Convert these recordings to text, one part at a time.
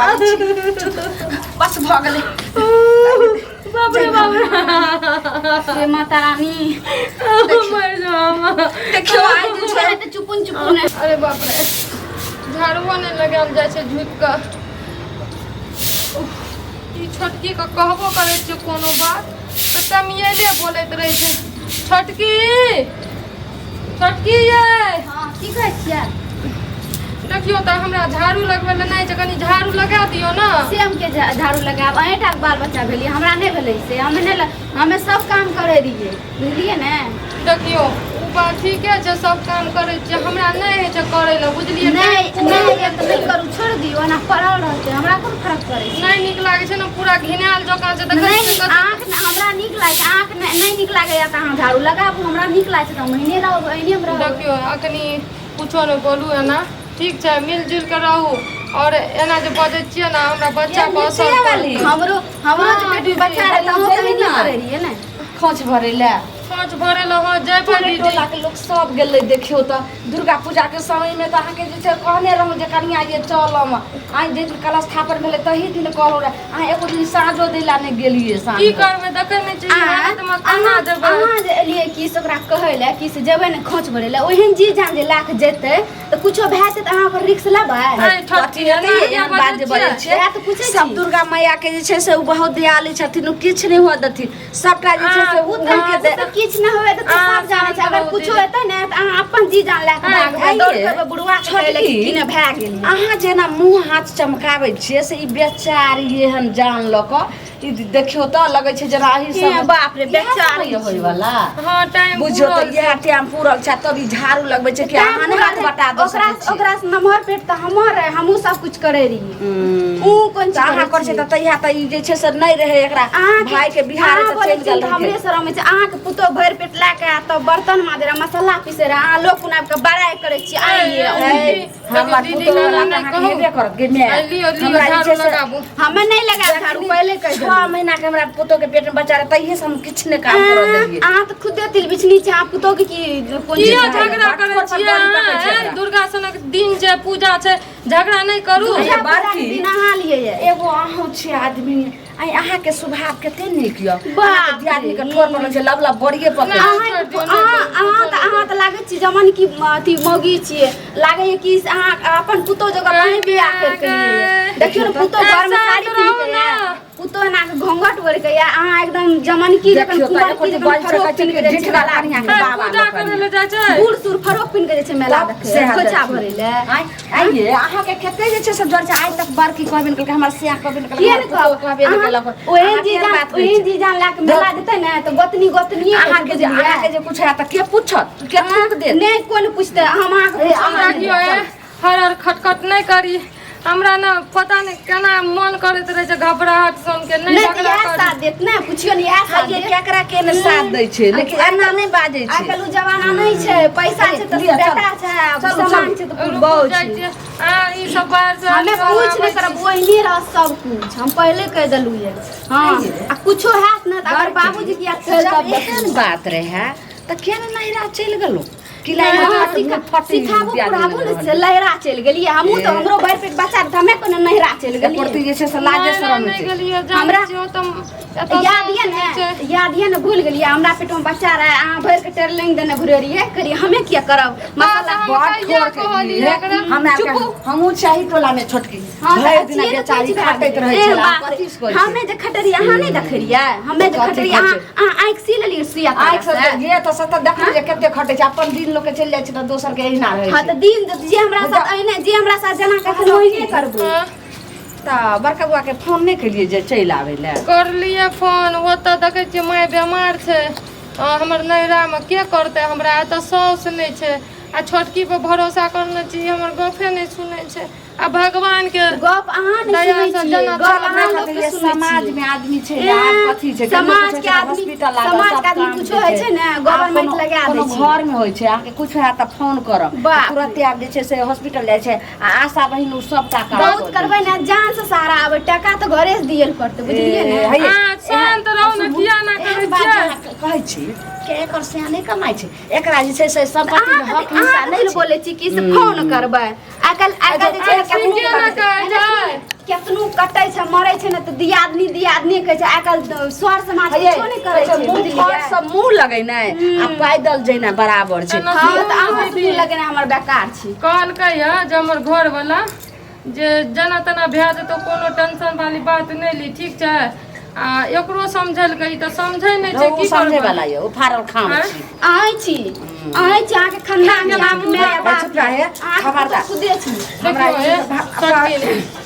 बाजै छी बस भऽ गेलै। बाप रे बाप रे। हे माता रानी। मर जाओ। देखियौ आइ जे छै तऽ चुपुन चुपुन। अरे बाप रे, झाड़ुओ नहि लगायल जाइ छै झुकि कऽ। उफ, ई छोटकी के कहबो करै छियै कोनो बात तऽ तमियले बोलैत रहै छै। छोटकी, छोटकी यै। हँ, की कहै छियै? देखियौ तऽ हमरा झाड़ू लगबै लए नहि छै, कनि झाड़ू लगा दियौ ने। से हम के झाड़ू लगायब? अहीँटाके बाल बच्चा भेलियै, हमरा नहि भेलै से हमे नहि हमे सब काम करै रहियै, बुझलियै ने? देखियौ, ओ बात ठीके छै, सब काम करै छियै, हमरा नहि होइ छै करै लए, बुझलियै? नहि नहि होइए तऽ नहि करू, छोड़ि दियौ, ओना पड़ल रहतै, हमरा कोन फरक पड़ै छै? नहि नीक लागै छै ने, पूरा घिनायल जकाँ छै, देखै नहि छियै कते। अहाँके हमरा नीक लागै छै, अहाँके नहि नीक लागैए तऽ अहाँ झाड़ू लगाबू। हमरा नीक लागै छै तऽ हम एहने रहब, एहने हम रहब। देखियौ, अखनी कुछो नहि बोलू, एना ठीक छै, मिल जुलि कऽ रहू। और एना जे बजै छियै ने, हमरा बच्चा पर असर वाली। पड़तै। हमरो हमरो जे हँ, पेट में बच्चा रहै तऽ अहूँ तऽ एहने करै रहियै ने? खोंच भरै लए। खोंच भरै लए, हँ, जयबै। पूरे दीदी। टोला के लोक सब गेलै। देखियौ तऽ दुर्गा पूजा के समय में तऽ अहाँके जे छै कहने रहौं जे कनिया ये चलम। आइ जे दिन कलश स्थापन भेलै तही दिन कहलहुँ रहे, अहाँ एको दिन साँझो दै लए नहि गेलियै साँझ। की करबै, देखै नहि छियै ई हालत मे, केना जेबै? अहाँ जे एलियै की से ओकरा कहै लए कि से जेबै ने खोंच भरै लए, ओहन जी जान जे लए कऽ जेतै तऽ कुछो भए जेतै तऽ अहाँ ओकर रिक्स लेबै? ऐ कथी छोटकी, हेतै? एना एहन बात जे बजै छियै? छियै। सएह तऽ पूछै सब छी। दुर्गा मैया के जे छै से ओ बहुत दयालु छथिन, ओ किछु नहि हुअ देथिन, सबटा जे छै से आ, ओ ओ तऽ हुनके ओ तऽ किछु नहि होए तऽ अहाँ सब जानै छै। शान्त अगर रहू कुछो दीदी। हेतै ने तऽ अहाँ अपन जी जान लए कऽ भागबै, आइये। दौड़ करबै बुढ़वा के कहै लए कि छोटकी। की ने भए गेलियै। अहाँ जेना मुँह हाथ चमकाबै छियै से ई बेचारी एहन जान लऽ कऽ ई देखियौ तऽ लगै छै जेना अही हे सब बाप रे, बेचारी होय वाला। हँ, टाइम बुझियौ तऽ पूरल। इएह टाइम पूरल छै तब ई झाड़ू लगबै छै कि अहाँ नहि हाथ बटा दऽ ओकरा सकै छी? ओकरा से नमहर पेट तऽ हमर रहै, हमहूँ सब कुछ करै रहियै। ऊ कोन तऽ अहाँ करै छै तऽ तहिया तऽ ई जे छै से नहि रहै एकरा अहाँके भाई के बिहार अहाँ तऽ बोलै चलि छियै गेल तऽ हमरे रहै। शरम होइ छै। अहाँके पुतोह भरि पेट लए कऽ आयत तब बर्तन माजै रहै, मसाला पीसै रहै, अहाँ लोक पुनाबि कऽ बड़ाइ करै छियै आइये। है, हमर दीदी, पुतोह नाना वाला तऽ नहि अहाँके कहू। हेबे करत गे माय। आ, लियौ लियौ, हमरा जे झाड़ू छै से लगाबू। हमे नहि लगायब झाड़ू, पहिले कहि 6 देलियै। महीना के हमरा पुतोह के पेट में बच्चा रहे तहिये से हम किछु नहि काम करऽ देलियै। अहाँ तऽ खुदे तिल बिछनी छै, अहाँ पुतोह के की कोन चीज किया भए गेल? झगड़ा करै बात छियै पर बड़ी पकड़ अहाँ? छै ऐ, एकरा। दुर्गा सनक दिन छै, पूजा छै, झगड़ा नहि करू। पूजा बड़की। पूजाके दिन अहाँ लिए ये। एगो अहूँ छी आदमी, आइ अहाँके स्वभाव कते नीक यऽ। बाप अहाँके दियादनी के ठोर पर छै लब लब बड़िए पकड़ै नहि। अहाँ छोड़ि दियौ, नहि अहाँ करू, अहाँ तऽ अहाँ तऽ लागै छी जमन की अथी मौगी छियै, लागैए कि से अहाँ अपन पुतोह जगह अहीं बियाह करि के लिए। देखियौ ने पुतोह घरमे ऐसा साड़ी रहू पिन्ह के ना। ये, पुतोह एना के घोंघट ओढ़ि के ये, अहाँ एकदम जमनकी जखन देखियौ तऽ कुंवर एको की टी जखन बाजि फरोक सकै छै पिन्ह कि के जाइ छै ढिठगा मेला कनिया के ऐ, बाबा पूजा लोकनि। करै लए जाइ छै। बूढ़ सूढ़ फरोक पिन्ह के जाइ छै मेला तब देखै सएह खोइछा देखियौ। भरै लए। आइ आइये अहाँके कते जे छै से जर छै, आइ तक बड़की कहबे नहि केलकै, हमर सिया कहबे नहि केलकै, किए हमर ने पुतोह कहब? कहबे नहि केलक। ओहन अहाँ जी केहन जान बात कहै ओहन छी? जी जान लए के मेला जेतै ने तऽ गोतनी गोतनीये कहै छै, अहाँके जे बुझलियै? अहाँके जे कुछ हैत तऽ के पूछत, के थूक देत? नहि कोन पूछतै, हम अहाँके ए, पूछब। अहाँ देखियौ, ए, हर हर खटखट नहि करी। हमरा ने पता नहि केना मन करैत रहै छै घबराहट सन के। नहि नहि तऽ झगड़ा इएह करी। साथ देत ने, पुछियौ ने, इएह साथ ये देत। केकरा के ने साथ दै छै, लेकिन एना नहि बाजै आइ छै। काल्हि ओ जमाना नहि छै, पैसा छै तऽ लिअ, चलू। बेटा छै आ चलू, सामान चलू। छै तऽ रुकू, बहु जाइ छै। छियै। आ ई सब बाहर से हमे सब कुछ आबै नहि करब, छै। ओहिने रहत सब कुछ, हम पहिले कहि देलहुँ ये। हँ, आ कुछो हैत ने तऽ अगर बाबूजी के याद करि जब तब एहन बात रहै तऽ किया ने नैहरा चलि गेलहुँ? कि सिखाबू पढ़ाबू ने से लहरा चलि गेलियै हमहूँ तऽ, हमरो भरि पेट बच्चा रहै, हमे कोनो नैहरा चलि एकर गेलियै? जे छै से लाजे नहि, शरम नहि छै। गेलियै, जानै हमरा- छियै, ओ तऽ एतऽ याद ये ने? छै। याद ये ने? भूल गेलियै? हमरा पेटमे बच्चा रहै, अहाँ भरि के टेरलिंग देने घुरे रहियै, करियै हमे किया करब मसाला? हम बड़ कहिया ठोर के कहलियै ई, एकरा? हमरा आरके चुपू। हमहूँ चाही टोला में छोटकी हँ, तऽ भरि दिना अथिये ने बेचारी कुछ भए खटैत गेलै। रहै ए, छलै, बाप रे। कथी से करै छै? हमे जे खटरियै अहाँ नहि देखै रहियै? हमे जे कथी खटरियै अहाँ खटै? अहाँ आँखि सी लेलियै सुइया आँखि तारा से से? जे तऽ से तऽ देखै जे कते खटै छै, अपन दिन लोक के चलि जाइ छै तऽ दोसर के एहिना रहै हँ छै। तऽ दिन जे हमरा साथ एहिने, जे हमरा साथ जेना करथिन ओहिने करबै। हँ, तऽ बड़का बौआ के फोन नहि केलियै जे चलि आबै लए? करलियै फोन, ओतऽ देखै छियै माय बेमार छै। आ, हमर नैहरामे के करतै हमरा? एतऽ साउस नहि छै आ छोटकी पर भरोसा करने छी, हमर गपे नहि सुनै छै। आ भगवान के गप अहाँ नहि दया सुनै से छियै, जेना गप चल, अहाँ अपना लोकके खातिर सुनै समाज छियै। में आदमी छै ए, यार, कथी छै? समाज के आदमी हॉस्पिटल लागल, समाज सब के आदमी काम कुछो होइ छै ने, गवर्नमेंट आ लगा दै कोनो छै। घर में होइ छै, अहाँके कुछ हैत तऽ फोन करब, बाप रे। तुरते आब जे छै से हॉस्पिटल जाइ छै आ आशा बहिन ओ सबटा काम बहुत कऽ दै करबै ने, जान से सहारा आबै, टका तऽ घरे से दिए पड़तै, बुझलियै ने? ए, हैये, अहाँ शांत रहू ने, किया ना करै एहन बात छियै? अहाँ कहै छी कि एकर सिया नहि कमाइ छै, एकरा जे छै से संपत्ति मे अहाँ हक हिस्सा अहाँ नहि कथी छै। बोलै छी कि से फोन करबै? आइकाल्हि आइकाल्हि जे छै ने ठीके केतनो ने कहै छै। केतनो कटै छै मरै छै ने तऽ दियादनी दियादनी कहै छै। आइकाल्हि सर समाज हे, किछो नहि करै छै, मुँह बुझलियै? फट से मुँह लगेनाइ आ पैदल जेनाइ बराबर छै। एना हँ, तऽ अहाँ से मुँह लगेनाइ हमर बेकार छी। कहलकै हँ जे हमर घरवला जे जेना तेना भए जेतौ, कोनो टेंशन वाली बात नहि ली, ठीक छै? आ एकरो समझलकै, ई तऽ समझै नहि छै। ओ की समझे करबै? वाला यऽ, ओ फाड़ल खाम आँय? छी। अहीं छी, अहीं छी, अहाँके खानदान छी, अहाँके माय बाप, चुप रहे, अहाँके खबरदार। खुदे छी। हमरा देखियौ हे, छोटकी,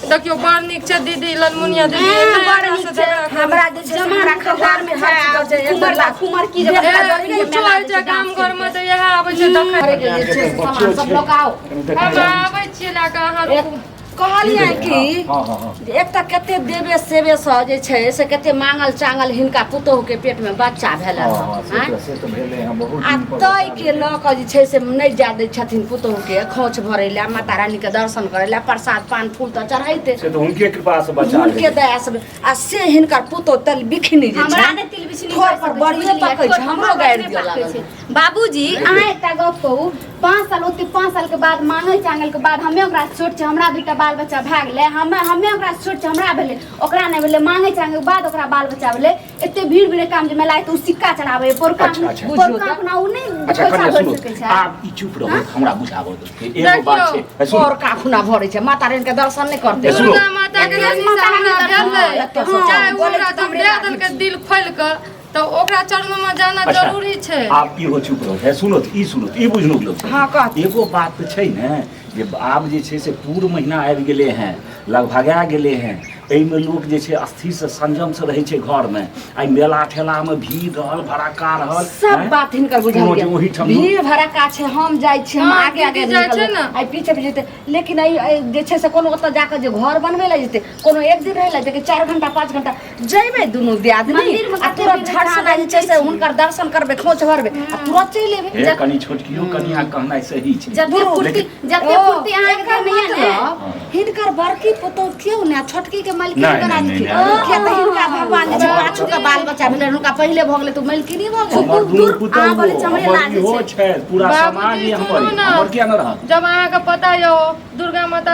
देखियौ बड़ नीक छै दीदी, ललमुनिया दीदी। हँ, नहि बड़ हमरा नीक से छै। झगड़ा करू। हमरा जे छै से जमाना हमरा के खानदान में घर हर चीज छै, कुमर एक लाख कुमर की जे हे, बच्चा डरी के कुछो मेला होइ छै गाम घरमे तऽ इएह आबै छै देखै। करे के जे छै से सामान सब लऽ कऽ आउ। हम आबै छियै लए कऽ, अहाँ रुकू। कहलियै कि हँ हँ हँ जे एक तऽ कते देवे सेवे सँ जे छै से कते मांगल चांगल हिनका पुतोहु के पेट में बच्चा भेल। हँ, से तऽ से तऽ भेलै हँ बहुत आ दिन पर। तै के लऽ कऽ जे छै से नहि जाय दै छथिन पुतोहु के खोंछ भरै लए, माता रानी के दर्शन करै लए, प्रसाद पान फूल तऽ चढ़ैते। से तऽ हुनके कृपा से बचा हुनके लेलकै। दया से। आ से हिनकर पुतोहु तल बिखनी जे हमरा छै नहि तिल बिछनी ठोर पर बड़िए पकै छै, हमरो गारि दिअ लागल। बाबूजी, अहाँ एकटा गप कहू, 5 साल ओते 5 साल के बाद मांगै चांगल के बाद हमे ओकरा से छोट छै, हमरा दूटा बाल बच्चा भए गेलै। हमे हमे ओकरा से छोट छै, हमरा भेलै, ओकरा नहि भेलै। मांगै चांगल के बाद ओकरा बाल बच्चा भेलै। एते भीड़ भीड़ काम जे मेला तऽ ओ सिक्का चढ़ाबै पोरका। अच्छा, अच्छा। पोरका अपना ओ नहि अच्छा पैसा कनिया भरि सुनू, सकै छै। आब ई चुप रहू, हमरा बुझाबऽ दे, एगो बात छै। हे, सुनू। और काखुना भरै छै, माता रानी के दर्शन नहि करतै। हे, सुनू। दुर्गा माता के एते रानी माता से हमरा रानी भेलै, हँ, एते सोचै। चाहे ओ बोलै हमरा छै तऽ जब हमरे दए लागै देलकै छै। दिल खोलि कऽ तऽ ओकरा चरणमे जाना अच्छा, जरूरी छै। आब इहो चुप रहू। हे सुनो तऽ, ई सुनो तऽ, ई बुझनुक लोक छै। हँ, कहत। एगो बात तऽ छै ने जे आब जे छै से पूर महीना आबि गेलै हेँ, लगभगा गेलै हेँ। एहिमे लोक जे छै स्थिरसँ संयमसँ रहै छै घरमे। आइ मेला ठेलामे भीड़ रहल, भड़क्का रहल। सब आँय? बात हिनकर कोनो बुझल जे गेल। ओहिठाम भीड़ भड़क्का छै, हम जाइ छी, हम हँ, आगे आगे दीदी जाइ छै निकलबै, ने। आइ पीछे पीछे जेतै। लेकिन एहि एहि जे छै से कोनो ओतऽ जाकऽ जे घर बनबै लए जेतै, कोनो एक दिन रहै लए जेतै, 4 घंटा 5 घंटा जेबै दुनू दियादनी मंदिरमे आ कते तुरंत भीड़ झट सना जे छै से हुनकर दर्शन करबै, खोंच भरबै आ तुरंत चलि एबै। हे कनि छोटकियो कनिया कहनाइ सही छै। जते फुर्ती जते ओ, फुर्ती अहाँके एकर देहमे यऽ ने। मतलब हिनकर बड़की पुतोहु केओ ने, छोटकी के मलकिनी नहि, बना नहि, देलखिन। नहि, नहि। किया तऽ हिनका भगवान जे छै पाछू के बाल बच्चा भेलै, हुनका पहिले भऽ गेलै तऽ ओ मलकिनी भऽ गेलै। हमर दुनू दूर अहाँ पुतहु बोलै छी, हमरे हमर लाज इहो छै। छै, पूरा समाज बाबूजी ही हमर सुनू ने। हमर किया न रहत? जब अहाँके पता यऽ दुर्गा माता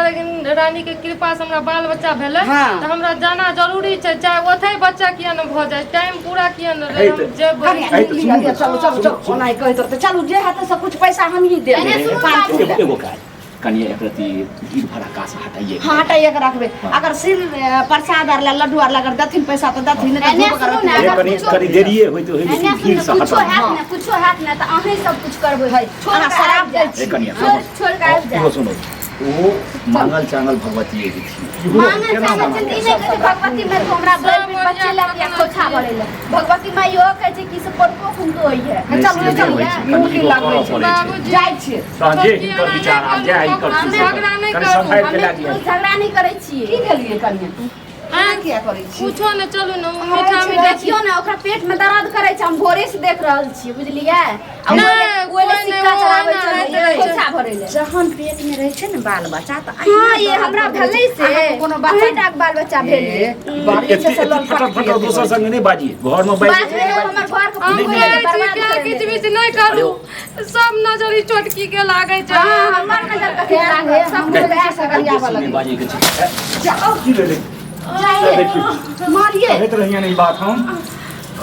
रानी के कृपा से हमरा बाल बच्चा भेलै हाँ। तऽ हमरा जाना जरूरी छै, चाहे ओतहि बच्चा किया ने भऽ जाय, टाइम पूरा किया ने रहै, हे हम तऽ- जेबै। कनिया, है तऽ लिअ, सुनू लिअ, ने, चलू चलू सुनू, चलू। सुनू। ओना कहैत रहतै, चलू जे हेतै सब कुछ पैसा हमही देब। एने सुनू पाँच बाबू। किलो। एगो एगो काज कनिया, एक रति भीड़ भड़क्का से हटाइए। हाँ, हटाइए के रखबै। अगर सिर प्रसाद आर ला, लड्डू आर ला अगर देथिन पैसा तऽ देथिन, नहि तऽ एने धूप सुनू अगरबत्ती ने, हे अगर कनि कुछो कनि देरिये होइत होय एने लेकिन सुनू भीड़ ने, से कुछो हटाउ। हैत ने, कुछो हैत ने तऽ अहीं सब कुछ करबै। है, छोड़ अहाँ के शराब आबि जायब। दै हे छी। कनिया छोड़ छोड़ के आबि इहो जायब। सुनू, ओ मांगल चांगल भगवती के छी इहो मांगल केना चांगल मना छै तऽ ई नहि कहै छै भगवती माय हमरा भरि पेट बच्चे लए दिया खोछा भरै लए। भगवती माय इहो कहै छै कि से पोरको खुनतो होइ है। नहि, चलू, से नहि चलू, होइ छै, मुँह कनि की इहो लगबै करऽ छै। पड़ै छै। बाबूजी जाइ छियै। तहन जे हिनकर विचार आब जाय ई करथिन से झगड़ा नहि कनि करू। सम्हारि के हमे लए दिअ। कोनो झगड़ा नहि करै छियै। की भेलियै कनिया? अहाँ किया करै छी? कुछो नहि, चलू ने, ओ मीठा मीठा। देखियौ ने, ओकरा पेट में दर्द करै छै, हम भोरे से देख रहल छियै, बुझलियै? आ नहि, ओहि लए कोइ नहि, सिक्का ओ चढ़ाबै एना छलै होइत रहै छै। खोछा भरै लए। जहन पेट में रहै छै ने बाल बच्चा तऽ हँ, अहिना ये दर्द हमरा करै भेलै छै। से अहाँके कोनो बच्चा अहीं टाके बाल बच्चा भेल। ए, बड़ी एते छै से एते ललपट फटर फटर दोसर संगे नहि बाजी, घरमे बाजि। बाजबै ने, हमर घर के हम पूरे कहै छी बर्बाद कि अहाँ करि किच देने। बिच नहि करू, सब नजरि छोटकी के लागै छै। हँ, हमर नजर कथी लागत? सब हमरो वएह से गरियाबऽ बेसी नहि लगलै। बाजैके छै। की भेलै? देखियौ, मारिए। कहैत रहियनि ई बात हम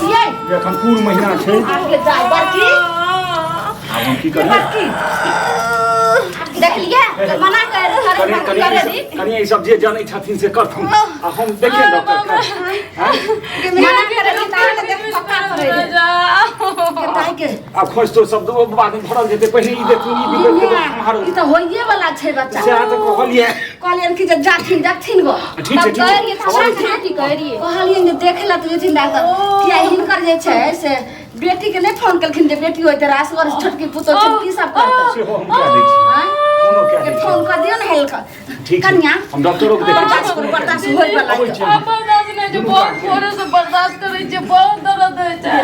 ये जे एखन पूर महीना छै। आगे जाय बड़की। आब हम की करियै? बड़की। देखलियै, मना कर कनि कनि करे। कनि ई सब जे जनै छथिन से करथुन आ हम देखिए डॉक्टर के। आँय? मना करे तऽ देख पक्का करे। ताहि के आब खोज तो सब दो बाद में भरल जेतै, पहिने ई देखू, ई विकट के सम्हारू। ई तऽ होइए वाला छै बच्चा। सएह तऽ कहलियै। कहलियनि कि जे जाथिन जाथिन गो। ठीक छै, ठीक करियै छै। तऽ हमरा की करियै? कहलियनि जे देखे लए तऽ जेथिन डॉक्टर, किया हिनकर जे छै से बेटी के नहि फोन केलखिन जे बेटी होइते रासगर छोटकी पुतोह छै, की सब करतै? सेहो हम कए दै छी। आँय? कोनो कए के दै छी। फोन कऽ दियौ ने हेल्प। ठीक छै। कनिया, हम डॉक्टरो के देखै बर्दाश्त छी। करू, बर्दाश्त होय वाला अबै यऽ। छी। आब बर्दाश्त नहि छै, बहुत भोरे से बर्दाश्त करै छियै, बहुत दर्द होइ छै।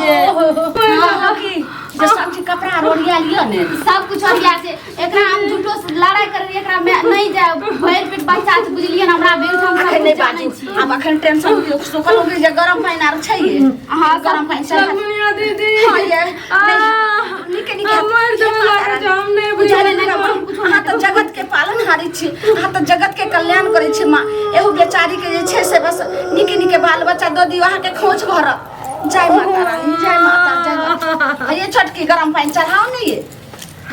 ये कहलहुँ कि जे सब चीज कपड़ा आर ओरिया लिअ ने। सब कुछ ओरिया छै। एकरा हम झूठो से लड़ाई कर रही, एकरा मैं नहीं जाए, भरि पेट बच्चा छै, बुझलियै ने? हमरा बेल हम अखन नहि जानै बाजू। छी। आब अखन टेंशन सुखल हो गेल जे गरम पानि आर छै ये। अहाँ गरम पानि चढ़ा ललमुनिया दीदी। हाँ ये, आह, नहीं, नीके नीके। हम मरि हे जेबै माता लागै रानी। छै, हम नहि बुझलियै बुझलियै। ने माँ, अहाँ तऽ जगत के पालनहारी छी, अहाँ तऽ जगत के कल्याण करै छी माँ। एगो बेचारी के जे छै से बस नीके नीके बाल बच्चा दऽ दियौ, अहाँके खोज भरत। जय माता रानी, जय माता, जय माता। आ ये छोटकी, गरम पानि चढ़ाओ ने ये।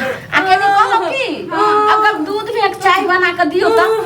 आ केने कहलहुँ की, अगर दूध में चाय बना कऽ दियौ तऽ।